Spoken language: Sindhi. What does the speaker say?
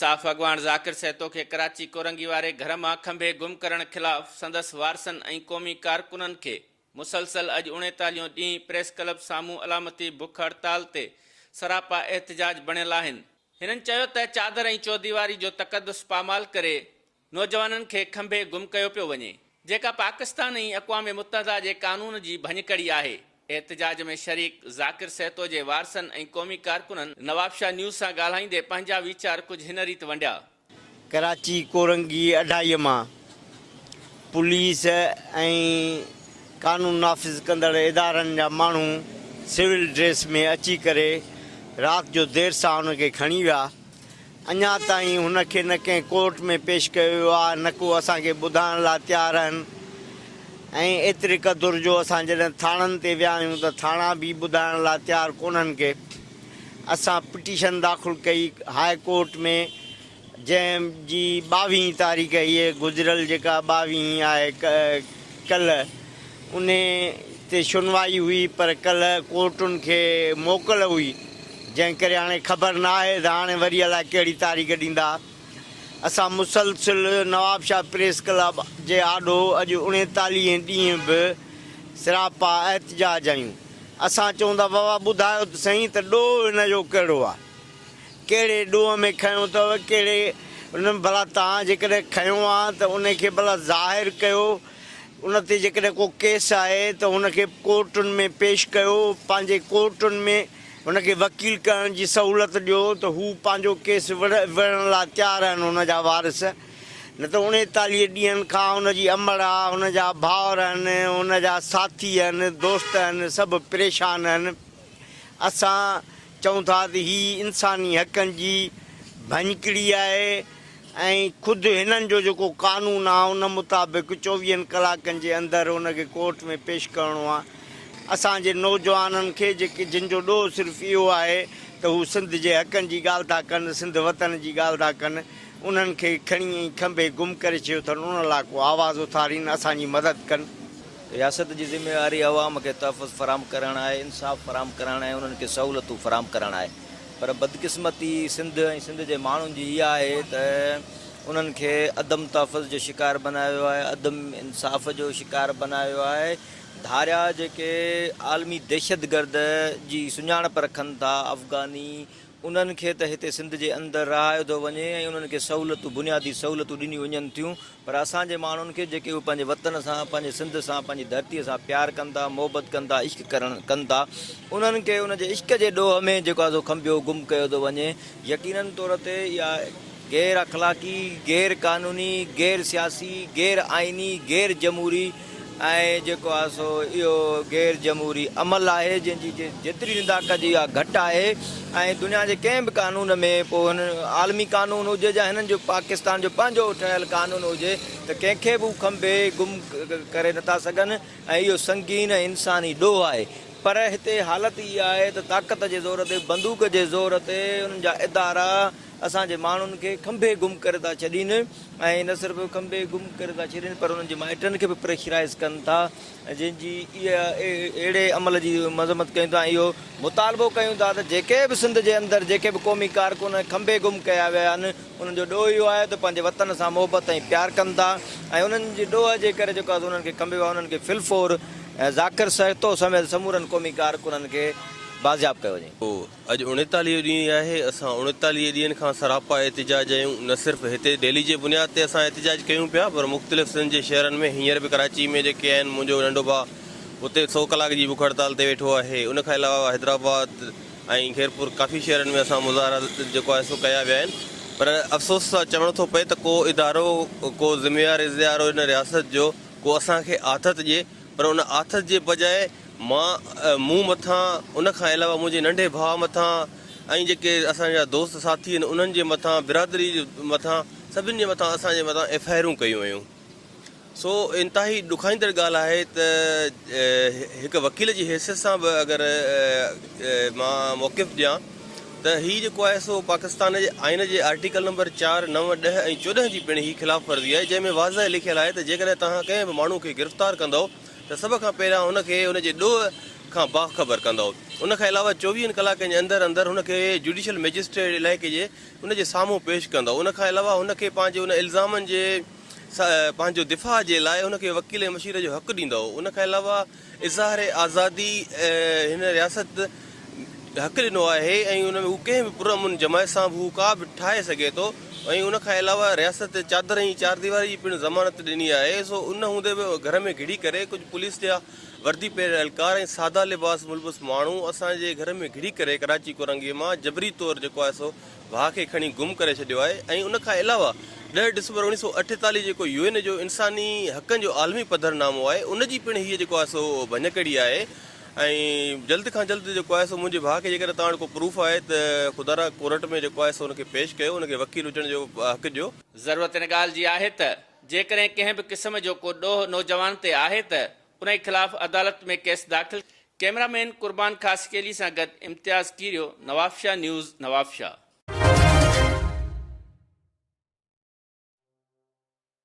انصاف اڳواڻ ذاڪر سهتو کي ڪراچي ڪورنگي واري گهر مان کنڀي گم ڪرڻ خلاف سندس وارثن ۽ قومي ڪارڪنن کي مسلسل اڄ اڻيتاليهون ڏينهن پريس ڪلب سامهون علامتي بک هڙتال تي سراپا احتجاج بڻيل آهن. هنن چيو ته چادر ۽ چوديواري جو تقدس پامال ڪري نوجوانن کي کنڀي گم ڪيو پيو وڃي، جيڪا پاڪستان ۽ اقوام متحده جي قانون جي ڀڃڪڙي آهي. احتجاج ۾ شريڪ ذاڪر سهتو جي وارثن ۽ قومي ڪارڪنن نوابشاهه نيوز سان ڳالهائيندي پنهنجا ويچار ڪجهه هن ريت ونڊيا. ڪراچي ڪورنگي اڍائي مان پوليس ۽ قانون نافذ ڪندڙ ادارن جا ماڻهو سول ڊريس ۾ اچي ڪري رات جو دير سان ان کي کڻي ويا. اڃا تائين هن کي نه ڪنهن ڪورٽ ۾ پيش ڪيو ويو آهي نه ڪو اسان کي ٻڌائڻ لاء تيار آهن ۽ ايتري قدر جو اسان جڏهن ٿاڻن تي ويا آهيون ته ٿاڻا به ٻڌائڻ لاء تيار ڪونهن ڪي اسان پٽيشن داخل ڪئي هاء ڪورٽ ۾ جنهن جي ٻاويهين تاريخ هيء گذريل جيڪا ٻاويهين آهي ڪلهه انهي تي شنوائي هئي پر ڪلهه ڪورٽن کي موڪل هئي جنهن ڪري هاڻي خبر نه آهي ته هاڻي وري الائي ڪهڙي تاريخ ڏيندا. اسان مسلسل نوابشاهه پريس ڪلب جي آڏو اڄ اڻيتاليهين ڏينهن به سراپا احتجاج آهيون. اسان چئون ٿا بابا ٻڌايو ته سهين ته ڏوهه هن جو ڪهڙو آهي؟ ڪهڙي ڏوهه ۾ کنيو اٿو؟ ڪهڙي ان ڀلا توهان جيڪڏهن کنيو آهي ته ان کي ڀلا ظاهر ڪيو، ان تي جيڪڏهن ڪو ڪيس آهي ته هن کي ڪورٽن ۾ پيش ڪيو، پنهنجي ڪورٽن ۾ هن کي وڪيل ڪرڻ جي سهولت ڏيو ته هو پنهنجو ڪيس وڙهڻ لاء تيار آهن هن جا وارث نه ته اڻيتاليهه ڏينهن کان هن جي امڙ آ، هن جا ڀائر آهن، هن جا ساٿي آهن، دوست آهن سڀ پريشان آهن. اسان چئون ٿا ته هي انساني حقن جي ڀڃڪڙي آهي ۽ خود هنن جو جيڪو قانون آهي ان مطابق چوويهن ڪلاڪن جي اندر ان کي ڪورٽ ۾ پيش ڪرڻو آهي. اسان جي نوجوانن کي جيڪي جن جو ڏوهه صرف اهو آهي ته هو سنڌ جي حقن جي ڳالهه ٿا ڪن، سنڌ وطن جي ڳالهه ٿا ڪن، انهن کي کڻي ۽ کنڀي گم ڪري ڇڏيو اٿن، ان لاء ڪو آواز اٿارين، اسان جي مدد ڪن. رياست جي ذميواري عوام کي تحفظ فراهم ڪرڻ آهي، انصاف فراهم ڪرڻ ۽ انهن کي سهولتون فراهم ڪرڻ آهي پر بدقسمتي سنڌ ۽ سنڌ جي ماڻهن جي اها آهي ته انهن کي عدم تحفظ جو شڪار بنايو ويو آهي، عدم انصاف جو شڪار بنايو ويو آهي، ڌاريا جيڪي عالمي دهشتگرد جي سڃاڻپ رکن ٿا، افغاني، انهن کي ته هتي سنڌ جي اندر رهايو ٿو وڃي ۽ انهن کي سهولتون بنيادي سهولتون ڏنيون وڃن ٿيون پر اسان جي ماڻهن کي جيڪي اهي پنهنجي وطن سان پنهنجي سنڌ سان پنهنجي ڌرتي سان پيار ڪن ٿا محبت ڪن ٿا عشق ڪرڻ ڪن ٿا انهن کي ان جي عشق جي ڏوهه ۾ جيڪو آهي سو کنڀيو گم ڪيو ٿو وڃي يقينن طور تي اها غير اخلاقي، غير قانوني، غير سياسي، غير آئيني، غير جمهوري ۽ جيڪو آهي سو اهو غير جمهوري عمل آهي جنهن جي جيتري نندا ڪجي اها گهٽ آهي ۽ دنيا جي ڪنهن به قانون ۾ پوء هن عالمي قانون هجي يا هنن جو پاڪستان جو پنهنجو ٺهيل قانون هجي ته ڪنهن کي به هو کنڀي گم ڪري نٿا سگهن ۽ اهو سنگين ۽ انساني ڏوهه آهي پر هتي حالت اها آهي ته طاقت جي زور تي بندوق جي زور تي انهن جا ادارا اسان جي ماڻهن کي کنڀي گم ڪري ٿا ڇڏين ۽ نه صرف کنڀي گم ڪري ٿا ڇڏين پر انهن جي مائٽن کي به پريشرائيز ڪن ٿا جنهن جي اهڙي عمل جي مذمت ڪيون ٿا ۽ اهو مطالبو ڪيون ٿا ته جيڪي به سنڌ جي اندر جيڪي به قومي ڪارڪن کنڀي گم ڪيا ويا آهن انهن جو ڏوهه اهو آهي ته پنهنجي وطن سان محبت ۽ پيار ڪن ٿا ۽ انهن جي ڏوهه جي ڪري جيڪو آهي انهن کي کنڀيو آهي انهن کي في الفور ذاڪر سهتو سميت سمورن قومي ڪارڪنن کي بازياب ڪيو وڃي. اڄ اڻيتاليهه ڏينهن آهي، اسان اڻيتاليهه ڏينهن کان سراپا احتجاج آهيون، نه صرف هتي ڊيلي جي بنياد تي اسان احتجاج ڪيون پيا پر مختلف سنڌ جي شهرن ۾ هينئر به ڪراچي ۾ جيڪي آهن منهنجو ننڍو ڀاء اتي سو ڪلاڪ جي بک هڙتال تي ويٺو آهي ان کان علاوه حيدرآباد ۽ خيرپور ڪافي شهرن ۾ اسان مظاهرا جيڪو آهي سو ڪيا ويا آهن پر افسوس سان چوڻو ٿو پئي ته ڪو ادارو ڪو ذميوار ادارو ان رياست جو ڪو اسان کي آٿت ڏئي پر ان آٿت جي بجاء مان مون مٿان ان کان علاوه منهنجي ننڍي ڀاء مٿان ۽ جيڪي اسان جا دوست ساٿي آهن انهن جي مٿان برادري جي مٿان سڀني جي مٿان اسان جي مٿان ايف I آرون ڪيون ويون سو انتهائي ڏکائيندڙ ڳالهه آهي ته هڪ وڪيل جي حيثيت سان به اگر مان موقف ڏيان ته هي جيڪو آهي سو پاڪستان جي آئين جي آرٽيڪل نمبر چار، نو، ڏهه ۽ 14 جي پڻ هي خلاف ورزي آهي جنهن ۾ واضح لکيل آهي ته جيڪڏهن توهان ڪنهن به ماڻهو کي گرفتار ڪندؤ ته سڀ کان پهريان ان کي ان جي ڏوهه کان باخبر ڪندؤ. ان کان علاوه چوويهن ڪلاڪن جي اندر اندر هن کي جوڊيشل مئجسٽريٽ علائقي جي ان جي سامهون پيش ڪندؤ. ان کان علاوه هن کي پنهنجي ان الزامن جي پنهنجو دفاع جي لاء هن کي وڪيل ۽ مشير جو حق ڏيندؤ. ان کان علاوه اظهار آزادي هن رياست حق ڏنو آهي ۽ ان ۾ هو ڪنهن به پرامن جماعت سان به هو ڪا به ٺاهي سگهي ٿو ۽ ان کان علاوه رياست چادر ۽ چارديواري جي پڻ ضمانت ڏني آهي سو ان هوندي به گهر ۾ گهڙي ڪري ڪجهه پوليس جا وردي پهريل اهلڪار ۽ سادا لباس ملبوس ماڻهو اسان جي گهر ۾ گهڙي ڪري ڪراچي ڪورنگي مان جبري طور جيڪو آهي سو ڀاء کي کڻي گم ڪري ڇڏيو آهي ۽ ان کان علاوه 10 ڊسمبر 1948 جيڪو يو اين جو انساني حقن جو عالمي پڌرنامو آهي ان جي پڻ هيء جيڪو آهي سو ڀڃڪڙي آهي ۽ جلد کان جلد جيڪو آهي سو منهنجي ڀاء کي جيڪڏهن توهان وٽ ڪو پروف آهي ته خدارا ڪورٽ ۾ جيڪو آهي سو ان کي پيش ڪيو ان کي وڪيل هجڻ جو حق ڏيو. ضرورت ان ڳالهه جي آهي ته جيڪڏهن ڪنهن به قسم جو ڪو ڏوهه نوجوان تي آهي ته انهي خلاف عدالت ۾ ڪيس داخل ڪيمرا مين قربان خاصخيلي سان گڏ امتياز ڪيريو، نوابشاهه نيوز، نوابشاهه.